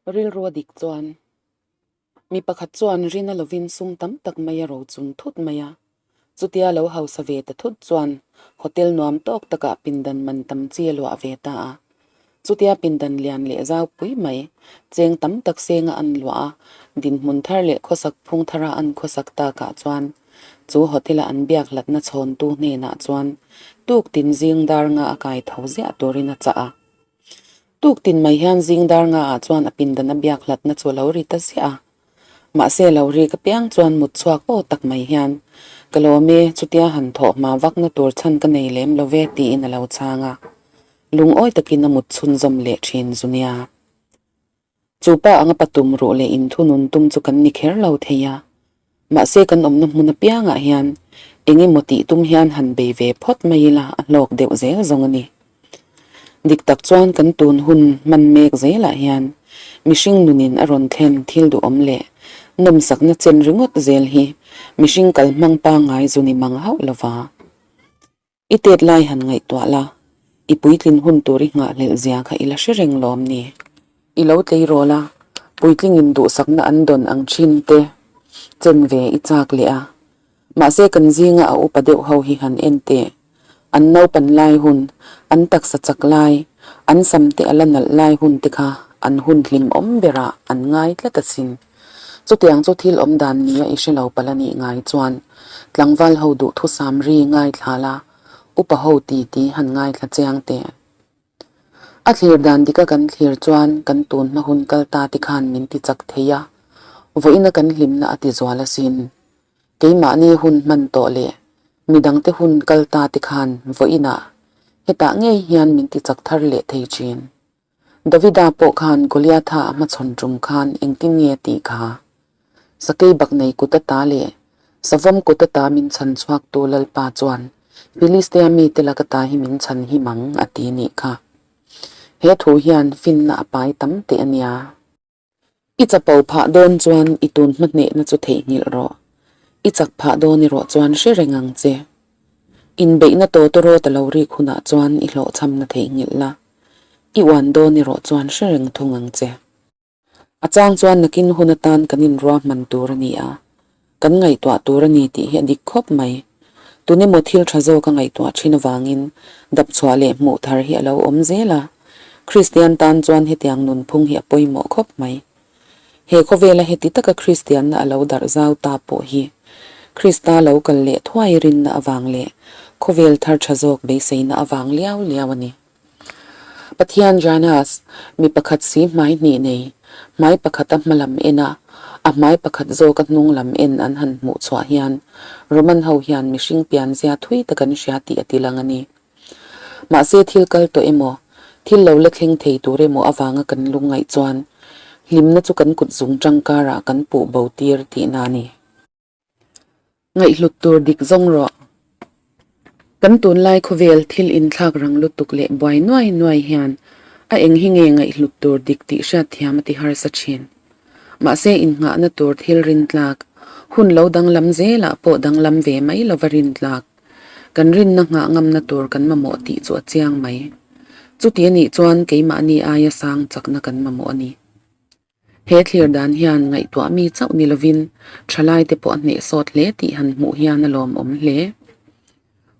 Rilru a dik chuan mi pakhat chuan rina lovin sum tam tak mai a rochun thut mai a. Chutia lo hausa ve ta thut chuan hotel nuam tawk takah pindan man tam chi a luah ve ta a. Chutia pindan lian leh zau pui mai, cheng tam tak senga an luah a, dinhmun thar leh khawsak phung thara an khawsak takah chuan chu hotel-a an biak hlatna chhawntu hnenah chuan tuk tin zing dar nga a kai tho ziah turin a chah a. Tuk tin mai hian zing dar nga ah chuan a pindan a biak hlatna chu a lo ri ta ziah a. Mahse lo rik apiang chuan mut chhuak aw tak mai hian, Ka lawm e, chutia han thawh hma vakna tur chhan ka nei lem lo ve tiin a lo chhang a. Lungawi takin a mut chhunzawm leh thin zu nia. Chu pa anga patum ruh leh inthunun tum chu kan ni kher lo thei a. Mahse kan awmna hmun apiangah hian eng emaw tih tum hian han bei ve phawt mai ila a hlawk deuh zel zawng a ni. Dik tak chuan kan tun hun hman mek zelah hian mihring nunin a rawn thlen thil duhawm leh nawmsakna chen ringawt zel hi mihring kalhmang pangngai zu ni mang hauh lova. I tet lai han ngaihtuah la, i puitlin hun tur i nghahhlelh zia kha i la hre reng lawm ni? I lo tleirawl a, puitlingin duhsakna an dawn ang thin te chen ve i chak leh a. Mahse kan zinga a upa deuh ho hi han en teh. An naupan lai hun, an taksa chak lai, an sam te a la nalh lai hun te kha an hun hlimawm berah an ngai tlat asin. Chutiang chu thil awm dan nia i hre lo palh a nih ngai chuan tlangval ho duhthusam ri ngaithla la, upa ho ti ti han ngaithla chiang teh. A thlir dan dika kan thlir chuan kan tun hma hun kal ta te khan min ti chak thei a, vawiina kan hlimna a ti zual asin. Keimahni hun hman tawh leh midangte hun kal ta te khan vawiinah hetah ngei hian min ti chak thar leh thei thin. Davida pawh khan Goliatha a hmachhawn tum khan engtin nge tih kha? Sakei bak nei kut ata leh savawm kut ata min chhan chhuaktu Lalpa chuan Filistea mite laka ta hi min chhan him ang a ti nih kha. He thu hian finna a pai tam teh a nia. I chapo phah dawn chuan i tun hma hnehna chu theihnghilh rawh. I chak phah dawn erawh chuan hre reng ang che. Inbeihna tawtawrawt a lo rik hunah chuan i hlawhchhamna theihnghilh la. I uan dawn erawh chuan hre reng thung ang che. A chang chuan nakin hun atan kan inruahman tur a ni a, kan ngaihtuah tur a ni tih hi a dik khawp mai. Tun emaw thil tha zawk a ngaihtuah thin avangin dapchhuah leh hmuh thar hi a lo awm zel a, Kristian tan chuan hetiang nunphung hi a pawimawh khawp mai. He khawvela heti taka Kristianna a lo darh zau ta pawh hi Krista lo kal leh thuai rinna avang leh khawvel thar tha zawk beiseina avang liau liau a ni. Pathian Janus, mi pakhat si hmai hnih nei, hmai pakhata hma lam en a, a hmai pakhat zawka hnung lam en an han hmuh chhuah hian Roman ho hian mihring pianzia thui tak an hria tih a ti lang a ni. Mahse thil kal tawh emaw, thil lo la thleng thei tur emaw avanga kan lungngaih chuan hlimna chu kan kut zung tangkarah kan puh bo tir tihna a ni. Ngaihhlut tur dik zawng rawh. Kan tunlai khawvel thil inthlak rang lutuk leh buai nuai nuai hian a eng hi nge ngaihhlut tur dik tih hriatthiam a ti harsa thin. Mahse innghahna tur thil rintlak, hun lo danglam zelah pawh danglam ve mai lova rintlak, kan rinna nghah ngamna tur kan mamawh tih chu a chiang mai. Chuti anih chuan keimahni aia sang chakna kan mamawh a ni. He thlir dan hian ngaihtuah mi chauh ni lovin thalaite pawh a hnehsawt hle tih han hmuh hian a lawmawm hle.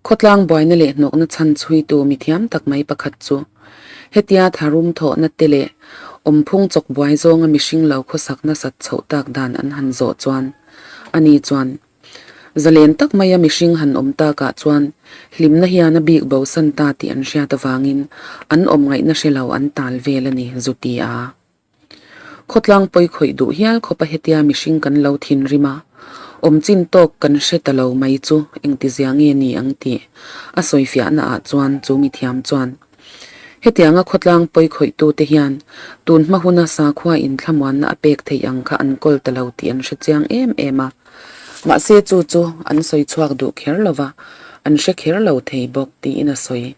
Khawtlang buaina leh hnawkna chhan chhuitu mi thiam tak mai pakhat chu hetia tharum thawhna te leh awmphung chawk buai zawnga mihring lo khawsak nasat chhoh tak dan an han zawh chuan ani chuan Zalen tak maia mihring han awm takah chuan hlimna hian a bik bosan ta tih an hriat avangin an awm ngaihna hre lo an tal vel a ni, zu ti a. Khawtlang pawi khawih duh hial khawpa hetia mihring kan lo thinrim a, awm chin tawk kan hre ta lo mai chu engtizia nge ni ang tih a sawifiahna ah chuan chu mithiam chuan hetianga khawtlang pawi khawihtute hian tun hma huna sakhua inthlamuanna a pek theih ang kha an kawl ta lo tih an hre chiang em em a, mahse chu chu an sawi chhuak duh kher lo va, an hre kher lo thei bawk tiin a sawi.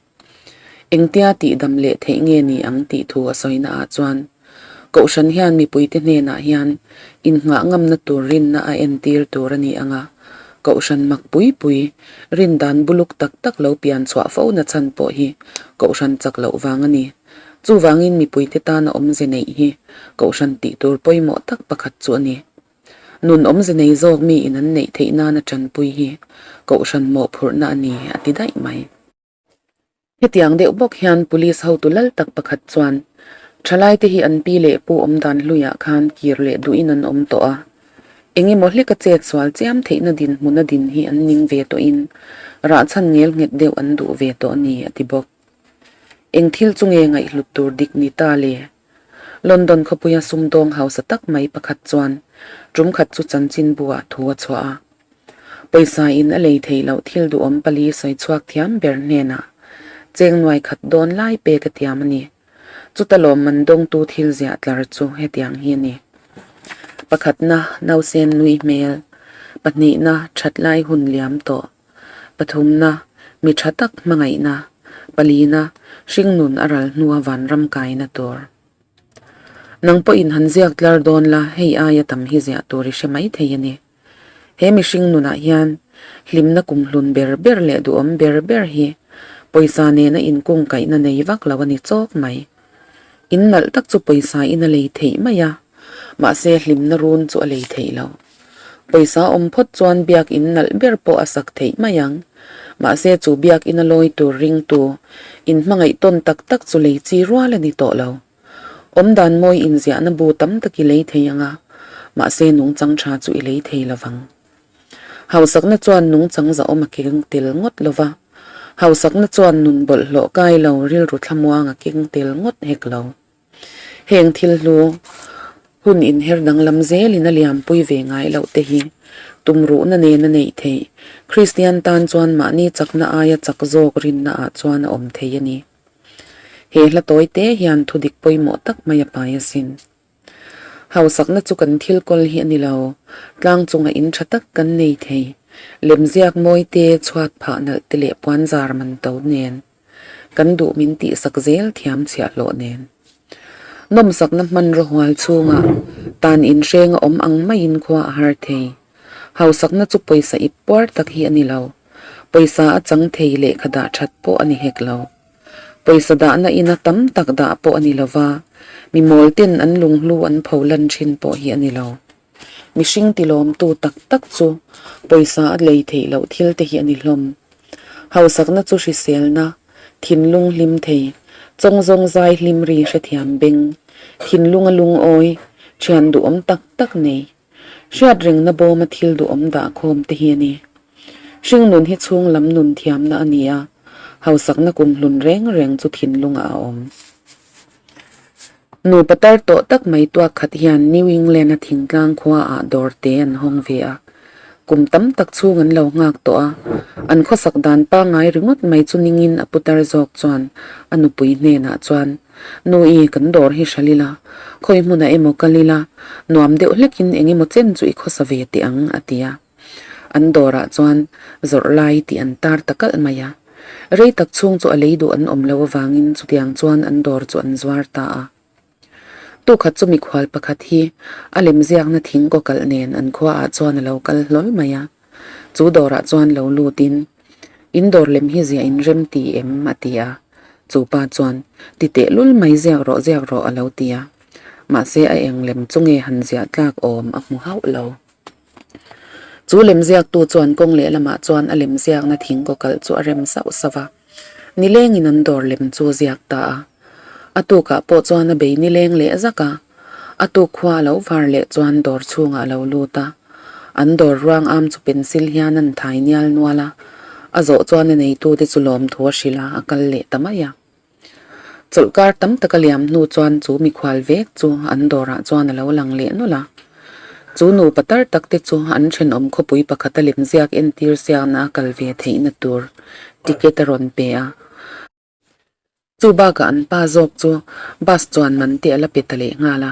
Engtia tihdam leh theih nge ni ang tih thu a sawina ah chuan Kohhran hian mipuite hnenah hian innghah ngamna tur rinna a entir tur a ni ang a, Kohhran mak pui pui, rindan buluk tak tak lo pian chhuah fo na chhan pawh hi Kohhran chak loh vang a ni. Chuvangin mipuite tana awmze neih hi kohhran tih tur pawimawh tak pakhat chu a ni. Nun awmze nei zawk miin an neih theih nana tanpui hi kohhran mawhphurhna a ni, a ti daih mai. Hetiang deuh bawk hian police hotu lal tak pakhat chuan thalaite hi an pi leh pu awmdan hluiah khan kir leh duhin an awm tawh a, eng emaw hleka chet sual chiam theihna dinhmuna din hi an ning ve tawhin rahchhan ngel nghet deuh an duh ve tawh a ni, a ti bawk. Eng thil chu nge ngaihhlut tur dik ni ta le? London khawpuia sumdawng hausa tak mai pakhat chuan tum khat chu chanchinbu-ah thu a chhuah a. Pawisa in a lei theih loh thil duhawm pali sawi chhuak thiam ber hnenah cheng nuai khat dawn lai pek a tiam a ni. Chuta lawmman dawngtu thil ziah tlar chu hetiang hi a ni. Pakhatna, nausen nui hmel. Pahnihna, that lai hun liam tawh. Pathumna, mi tha tak hmangaihna. Palina, hringnun a ral hnua vanram kaina tur. Nang pawhin han ziak tlar dawn la, hei aia tam hi ziah tur i hre mai thei a ni. He mihring nunah hian hlimna kumhlun ber ber leh duhawm ber ber hi pawisa nena inkungkaihna nei vak lo a ni chawk mai. In nalh tak chu pawisa in a lei theih mai a, mahse hlimna run chu a lei theih lo. Pawisa awm phawt chuan biakin nalh ber pawh a sak theih mai ang. Mahse chu biakin a lawi tur ringtu inhmangaih tawn tak tak chu lei chi rual a ni tawh lo. Awmdan mawi inziahna bu tam tak i lei thei ang a, mahse nungchang tha chu i lei thei lo vang. Hausakna chuan nungchang zahawm a keng tel ngawt lo va, hausakna chuan nun bawlhhlawh kai lo rilru thlamuang a keng tel ngawt hek lo. Heng thil hlu hun inher danglam zelin a liampui ve ngai loh te hi tumruhna nena neih theih Kristian tan chuan mahni chakna aia chak zawk rinna ah chuan a awm thei a ni. He hla tawi te hian thu dik pawimawh tak mai a pai asin. Hausakna chu kan thil kawl hi a ni lo, tlang chunga in tha tak kan nei thei, lemziak mawi te, chhuat phah nalh te leh puanzar man to nen, kan duh min tihsak zel thiam chhiahhlawh nen. Nawmsakna hmanraw hual chhungah tan inhreng a awm ang maiin khua a har thei. Hausakna chu pawisa ip puar tak hi a ni lo. Pawisa a chang thei lehkha dah that pawh a ni hek lo. Pawisa dahna ina tam tak dah pawh a ni lo va, mi mawl ten an lunghlu an pho lan thin pawh hi a ni lo. Mihring tilawmtu tak tak chu pawisa a lei theih loh thil te hi a ni hlawm. Hausakna chu hriselna, thinlung hlim thei, chawngzawng zai hlim ri hrethiam beng, thinlunga lungawi, thian duhawm tak tak nei. Hriatrengna bawma thil duhawm dah khawm te hi a ni. Hringnun hi chhung lam nun thiamna a ni a, hausakna kumhlun reng reng chu thinlungah a awm. Nupa tar tawh tak mai tuak khat hian New England-a thingtlang khuaah dawr te an hawng ve a. Kum tam tak chhung an lo nghak tawh a, an khawsak dan pangngai ringawt mai chu ningin a putar zawk chuan a nupui hnenah chuan, Nui, kan dawr hi hral ila, khawi hmunah emaw kal ila, nuam deuh hlekin eng emaw chen chu i khawsa ve teh ang, a ti a. An dawrah chuan zawrh lai tih an tar ta kalh mai a. Rei tak chhung chu a lei duh an awm lo avangin chutiang chuan an dawr chu an zuar ta a. Tukhat chu mikhual pakhat hi a lemziakna thing kaw kalh nen an khuaah chuan a lo kal hlawl mai a. Chu dawrah chuan lo lutin, In dawr lem hi ziah in rem ti em? a ti a. Chu pa chuan, Ti teh lul mai ziak rawh ziak rawh a lo ti a. Mahse a eng lem chu nge han ziah tlak awm a hmu hauh lo. Chu lemziaktu chuan kawng lehlamah chuan a lemziakna thing kaw kalh chu a rem sauh sauh a. Nilengin an dawr lem chu a ziak ta a. A tukah pawh chuan a bei nileng leh zak a. A tuk khua a lo var leh chuan dawr chhungah a lo lut a. An dawr ruang am chu pencil hian an thai nial nual a. A zawh chuan a neitute chu lawmthu a hrilh a, a kal leh ta mai a. Chawlhkar tam tak a liam hnu chuan chu mikhual vek chu an dawrah chuan a lo lang leh nawlh a. Chu nupa tar tak te chu an thenawm khawpui pakhata lemziak entir siakna a kal ve theihna tur ticket a rawn pe a. Chu bakah an pa zawk chu bus chuan man te a la pe ta leh nghal a.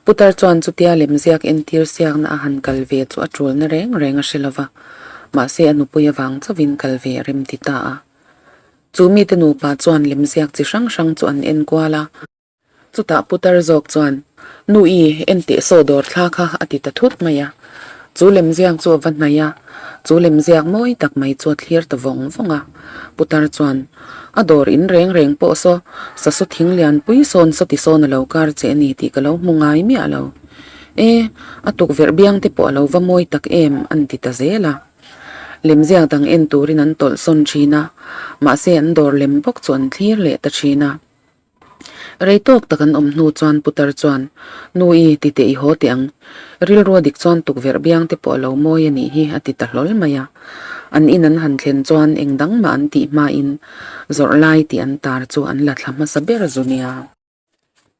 Putar chuan chutia lemziak entir siakna a han kal ve chu a tulna reng reng a hre lova, mahse a nupui avang chauhin kal ve a rem ti ta a. Chu mite nupa chuan lemziak chi hrang hrang chu an en kual a. Chutah putar zawk chuan, Nu i, en teh saw dawr thla kha a ti ta thut mai a. Chu lemziak chu a va hnaih a, chu lemziak mawi tak mai chu a thlir ta vawng vawng a. Putar chuan, A dawr in reng reng pawh saw, sasaw thing lianpui sawn sawti sawn a lo kar che a ni tih ka lo hmu ngai miah lo. E, a tukverh biang te pawh a lo va mawi tak em, an ti ta zel a. Lemziak dang en turin an tawlh sawn thin a, mahse an dawr lem bawk chu an thlir leh ta thin a. Rei tawk tak an awm hnu chuan putar chuan, Nu i, ti teh i haw teh ang. Rilru a dik chuan tukverh biang te pawh a lo mawi a nih hi, a ti ta hlawl mai a. An in an han thlen chuan eng dang mah an tih hmain zawrh lai tih an tar chu an la thla hmasa ber zu nia.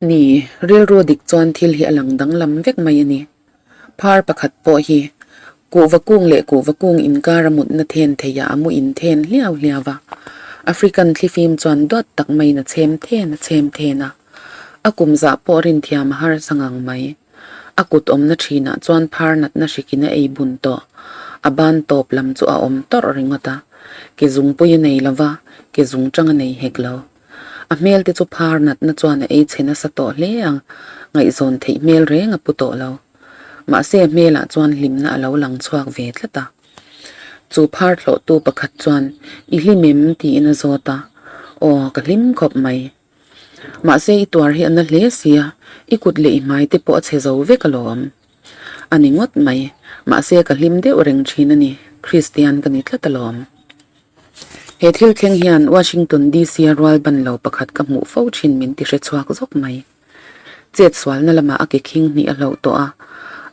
Ni, rilru a dik chuan thil hi a lang danglam vek mai a ni. Phar pakhat pawh hi kuhva kung leh kuhva kung inkar a mutna then theiah a mu inthen hliau hliau va. African thlifim chuan duat tak maiin a chhem then a chhem then a. A kum zah pawh rinthiam a harsa ngang mai. A kut awmna thinah chuan phar natna hrikin a ei bun tawh. A ban tawp lam chu a awm tawrh ringawt a. Ke zungpui a nei lo va, ke zungchang a nei hek lo. A hmel te chu phar natna chuan a ei chhe nasa tawh hle a, ngaihzawn theih hmel reng a pu tawh lo. Mahse a hmelah chuan hlimna a lo lang chhuak ve tlat a. Chu phar thlawhtu pakhat chuan, I hlim em? tiin a zawt a. Aw, ka hlim khawp mai. Mahse i tuar hi a na hle sia, i kut leh i hmai te pawh a chhe zo vek alawm. A ni ngawt mai, mahse ka hlim deuh reng thin a ni, Kristian ka ni tlat alawm. He thil thleng hian Washington DC a rual ban lo pakhat ka hmuh fo thin min ti hre chhuak zawk mai. Chet sualna lamah a ke khing hnih a hloh tawh a,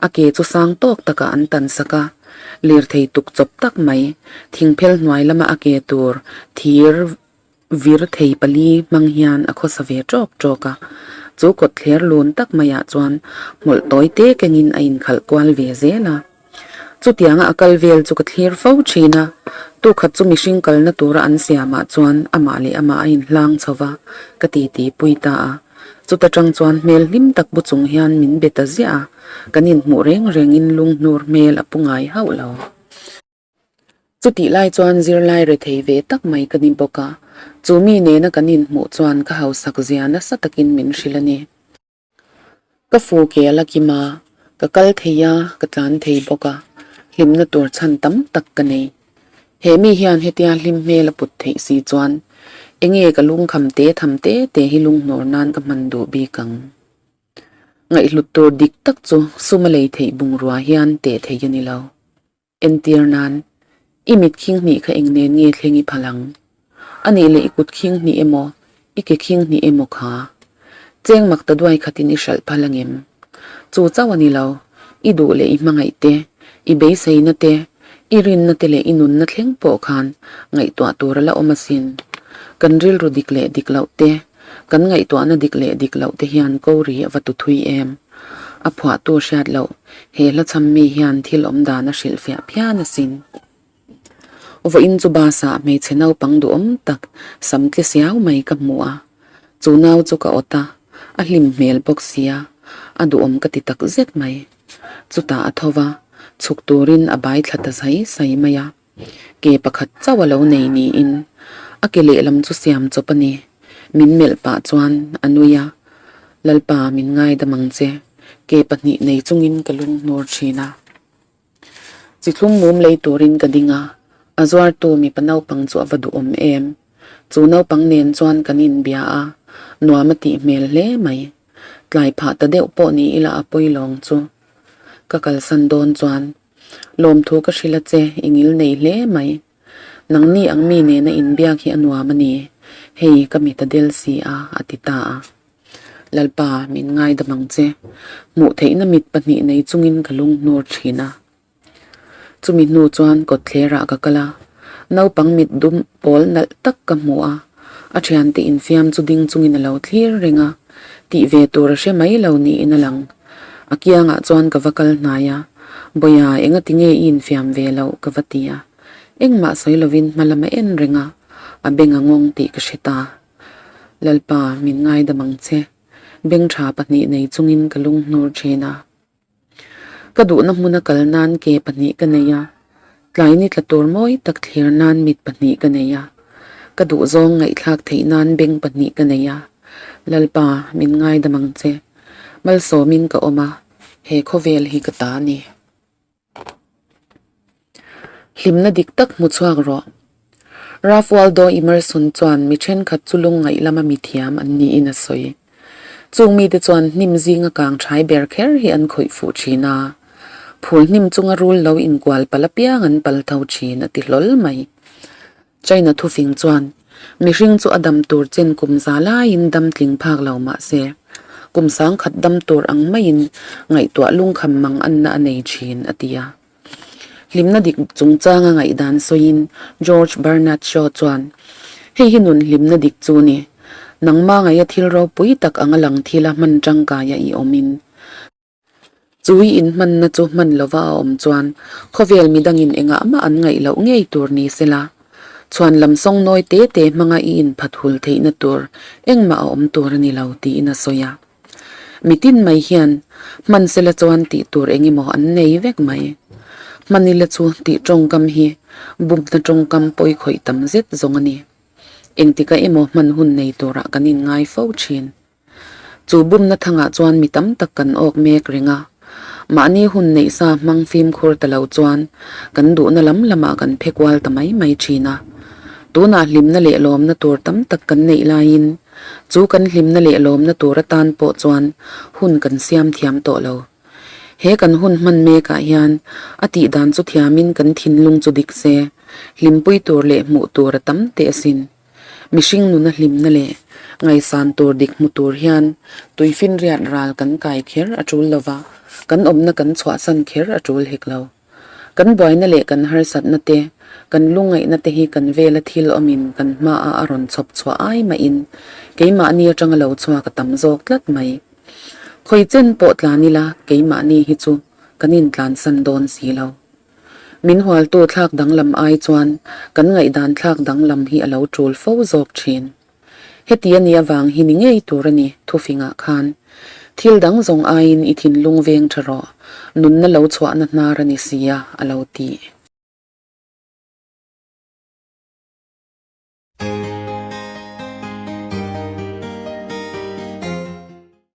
a ke chu sang tawk takah an tan sak a, lirthei tuk chawp tak mai, thingphel hnuai lama a ke tur thir vir thei pali hmang hian a khawsa ve tawk tawk a. Chu kawtthler lun tak maiah chuan hmawlh tawi te kengin a inkhalh kual ve zel a. Chutianga a kal vel chu ka thlir fo thin a, tukhat chu mihring kalna tura an siamah chuan amah leh amah a inhlang chho va, ka titi pui ta a. Chuta tang chuan hmel hlim tak bu chung hian min be ta ziah a, kan inhmuh reng rengin lunghnur hmel a pu ngai hauh lo. Chutih lai chuan zirlai rethei ve tak mai ka ni bawk a, chu mi nena kan inhmuh chuan ka hausak zia nasa takin min hrilh a ni. Ka fu ke a la kim a, ka kal thei a, ka tlan thei bawk a, hlimna tur chhan tam tak ka nei. He mi hian hetia hlim hmel a put theih si chuan enge ka lungkham te tham te te hi lunghnawr nan ka hman duh bik ang. Ngaihhlut tur dik tak chu sum a lei theih bungrua hian teh thei a ni lo. Entir nan, I mit khing hnih kha eng nen nge thleng i phal ang? A nih leh i kut khing hnih emaw, i ke khing hnih emaw kha cheng mak ta duai khatin i hralh phal angem? Chu chauh a ni lo, i duh leh i hmangaih te, i beiseina te, i rinna te leh i nunna thleng pawh khan ngaihtuah tur a la awm asin. Kan rilru dik leh dik loh te, kan ngaihtuahna dik leh dik loh te hian ko ri a va tu thui em? A phuahtu hriat loh, he hla cham mi hian thil awm dan a hrilhfiah phian asin. Vawiin chu bus ah hmeichhe naupang duhawm tak sam tle siau mai ka hmu a, chu nau chu ka awt a, a hlim hmel bawk sia, a duhawm ka ti tak zet mai. Chutah a tho va, chhuk turin a bai thla ta zai zai mai a. Ke pakhat chauh a lo nei niin a ke lehlam chu siam chawp a ni. Min melh pah chuan a nui a, Lalpa min ngaidam ang che, ke pahnih nei chungin ka lung hnur thin a. Chi thlum mum lei turin ka ding a, a zuartu mipa naupang chu a va duhawm em. Chu naupang nen chuan kan inbia a, nuam a tih hmel hle mai. Tlai phah ta deuh pawh ni ila a pawi lawng chu. Ka kalsan dawn chuan Lawmthu ka hrilh a che, i ngil nei hle mai. Nangni ang mi nena inbiak hi a nuam a ni, hei ka mit a del si a, a ti ta a. Lalpa, min ngaidam ang che. Hmuh theihna mit pahnih nei chungin ka lung hnur thin a. Chumi hnu chuan kawtthlerah ka kal a, naupang mit dum pawl nalh tak ka hmu a, a thiante infiam chu ding chungin a lo thlir reng a, tih ve tur a hre mai lo niin a lang. A kiangah chuan ka va kal hnai a, Bawia, engati nge i infiam ve loh? ka va ti a. Engmah sawi lovin hma lam a en reng a, a beng a ngawng tih ka hre ta. Lalpa, min ngaidam ang che. Beng tha pahnih nei chungin ka lung hnur thin a. Ka duhna hmuna kal nan ke pahnih ka nei a, tlai ni tla tur mawi tak thlir nan mit pahnih ka nei a, ka duhzawng ngaihthlak theih nan beng pahnih ka nei a. Lalpa, min ngaidam ang che. Malsawmin ka awm a, he khawvel hi ka ta a ni. Hlimna dik tak hmu chhuak rawh. Ralph Waldo Emerson chuan mi thenkhat chu lungngaih lama mi thiam an niin a sawi. Chung mite chuan hnim zinga kang thai ber kher hi an khawih fuh thin a, phul hnim chunga rul lo inkual pal apiang an pal tho thin a ti hlawl mai. China thufing chuan mihring chu a dam tur chen kum za laiin dam tling phak lo mah se, kum sangkhat dam tur ang maiin ngaihtuah lungkham mang anna a nei thin a ti a. Hlimna dik chungchanga ngaihdan sawiin George Bernard Shaw chuan, Hei hi nun hlimna dik chu ni. Nangma ngaia thil ropui tak anga lang thila hman tangkaia i awmin. Chu i inhmanna chu hman lova a awm chuan khawvel midangin engah mah an ngaih loh ngei tur ni sela, chhuan lam sawng nawi te te hmanga i inphat hul theihna tur engmah a awm tur a ni lo tiin a sawi a. Mitin mai hian hman sela chuan tih tur eng emaw an nei vek mai. Hman ila chu tih tawngkam hi bumna tawngkam pawi khawih tam zet zawng a ni. Engtika emaw hman hun nei turah kan inngai fo thin. Chu bumna thangah chuan mi tam tak kan awk mek reng a. Mahni hun neih sa hmang fimkhur ta lo chuan kan duhna lam lamah kan phe kual ta mai mai thin a. Tunah hlimna leh lawmna tur tam tak kan neih laiin chu kan hlimna leh lawmna tur atan pawh chuan hun kan siam thiam tawh lo. He kan hun hman mekah hian a tih dan chu thiamin kan thinlung chu dik se, hlimpui tur leh hmuh tur a tam teh asin. Mihring nuna hlimna leh ngaihsan tur dik hmu tur hian tuifinriat ral kan kai kher a tul lova, kan awmna kan chhuahsan kher a tul hek lo. Kan buaina leh kan harsatna te, kan lungngaihna te hi kan vela thil awmin kan hmaah a rawn chhawp chhuah ai mahin keimahni atanga lo chhuak a tam zawk tlat mai. Khawi chen pawh tlan ila keimahni hi chu kan intlansan dawn si lo. Min hualtu thlak danglam ai chuan kan ngaihdan thlak danglam hi a lo tul fo zawk thin. Heti a nih avang hi ni ngei tur a ni, thufingah khan. Thil dang zawng aiin i thinlung veng tha rawh, nunna lo chhuahna hnar a ni sia, a lo ti.